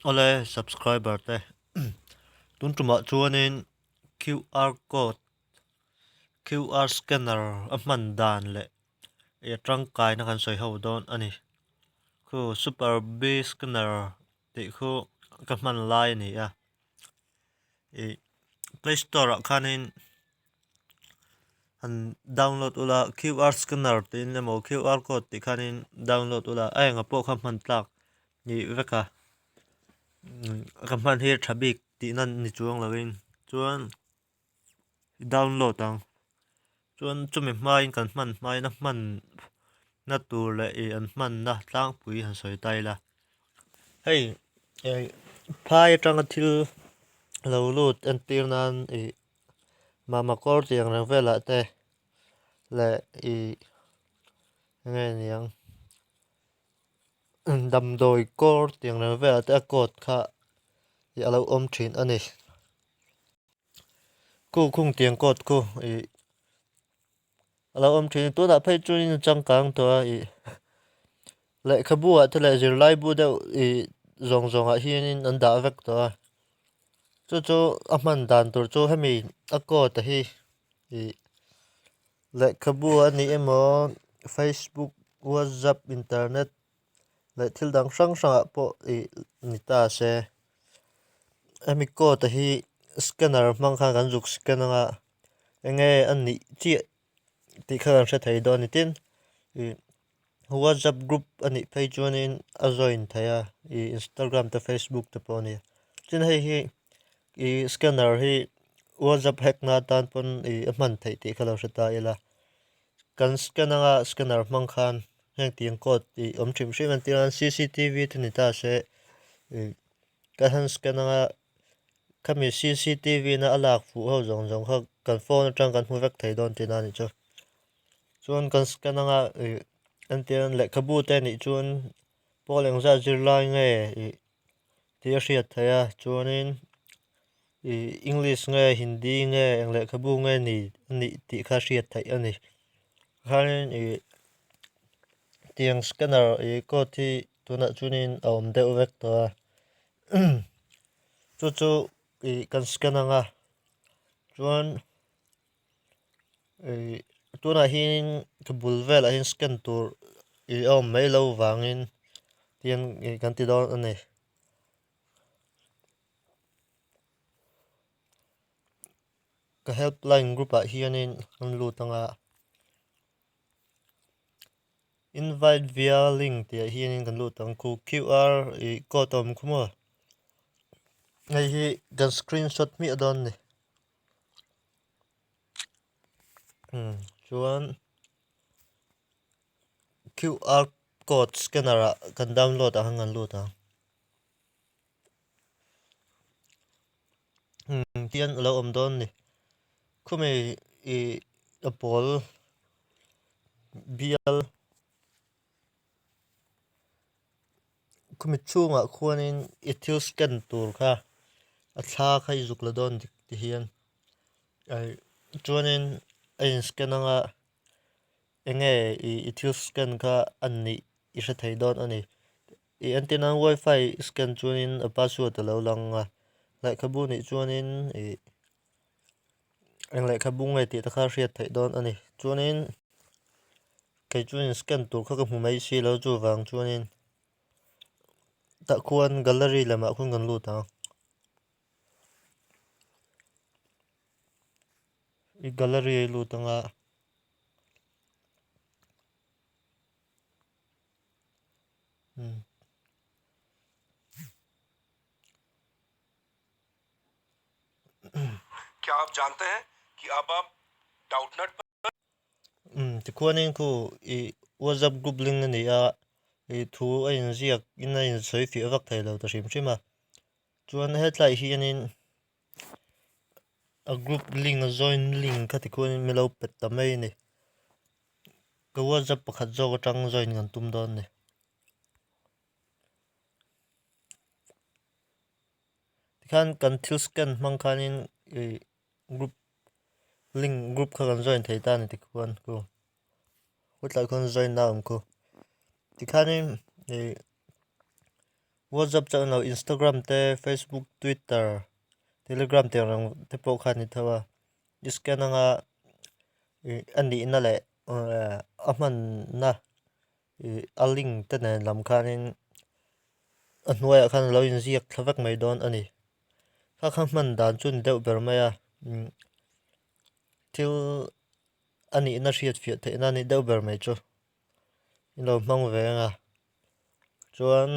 Awle subscriber te tun tumah chuanin QR code QR scanner a hman dan leh ih a tangkaina kan sawi ho dawn a ni. Khu super B scanner tih khu ka hman lai a ni a ih play store ah khanin han download ula QR scanner tiin emaw QR code tih khanin download ula a engah pawh kha hman tlak ni vek a ka hman hi tha bik tih nan ni chuang lovin chuan download ang chuan chumi hmain kan hman hmain a hman na tur leh ih an hmanna tlangpui han sawi ta ila hei ih phai atanga thil lo lut entir nan ih mama kawr tih ang reng velah te leh ih enge niang. Damdawi kawr tih ang reng velah te a coat kha ih a lo awm thin a ni. Khu khung tiang coat khu ih a lo awm thin a tunah phei chuan a changkang tawh a ih lehkhabu ah te leh zirlai bu deuh ih zawng zawng ah hianin an dah vek tawh a chu chu a hman dan tur chu hemi a coat a hi ih Lehkhabu a ni emaw Facebook, WhatsApp, internet leh thil dang hrang hrangah pawh ih ni ta se. Hemi code hi scanner hmang khan kan zuk scan anga enge a nih chiah tih kha kan hre thei dawn a ni. Tin, ih WhatsApp group a nih phei chuanin a join thei a ih Instagram te Facebook te pawh a ni. Tin hei hi ih scanner hi WhatsApp hack na atan pawn ih a hman theih tih kha lo hre ta ila kan scan anga scanner hmang khan heng tiang code ih awm hrim hrim an tir a C_C_T_V te ni ta se ih ka han scan anga khami C_C_T_V na a lak fuh ho zawng zawng kha kan phone atang kan hmu vek thei dawn tihna a nih chu. Chuan kan scan anga ih entir lehkhabu te nih chuan pawl engzat zirlai nge ih tih a hriat theih a chuanin ih english nge hindi nge eng lehkhabu nge ni anih tih kha hriat theih a ni khanin ih tiang scanner ih code hi tunah chuanin a awm deuh vek tawh a chu chu ih kan scan anga chuan. Ih tunah hianin ka bul velah hian scan tur ih a awm mai loh vangin tihian ih kan ti dawn a ni. Ka helpline group ah hianin an lut ang a invite via link tih ah hianin kan lut ang khu Q_R ih code a awm khu maw hei hi kan screenshot hmiah dawn a ni. Chuan QR code scanner ah kan download ang an lut ang tihian a lo awm dawn a ni khumi ih a pawl bial Khumi chhungah khuanin i thil scan tur kha a thla kha i zuk la dawn dik ti hian chuanin a in scan anga enge i thil scan kha a nih i hre thei dawn a ni. I entir nan wifi scan chuanin a password a lo lang a, lehkhabu nih chuanin ih eng lehkhabu nge tih te kha a hriat theih dawn a ni. Chuanin Kei chuan scan tur kha ka hmu mai si lo chuvang chuanin tah khuan gallery lamah khuan kan lut ang i gallery a lut anga umm. क्या आप जानते हैं कि अब आप Doubtnut पर Umm tikhuanin khu ih WhatsApp group link a ni a ih thu a inziak in a insawi fiah vak thei lo ta hrim hrim a chuan hetlai hianin a group link a join link kha tikhuanin min lo pe ta mai a ni ka WhatsApp pakhat zawk atang join kan tum dawn a ni. Tikhan kan thil scan hmang khanin ih group link group kha kan join thei ta a ni tikhuan khu hetlai khuan join na a awm khu tikhanin ih WhatsApp chauh lo Instagram te Facebook Twitter Telegram tih ang reng te pawh kha a ni tho a i scan anga ih a nihna leh a hmanna ih a link te nen lam khanin a hnuaiah khan a lo inziak thla vek mai dawn a ni kha kha hman dan chu a ni deuh ber mai a thil a nihna hriat fiah theihna a ni deuh ber mai chu. I lo hmang ve ang a chuan.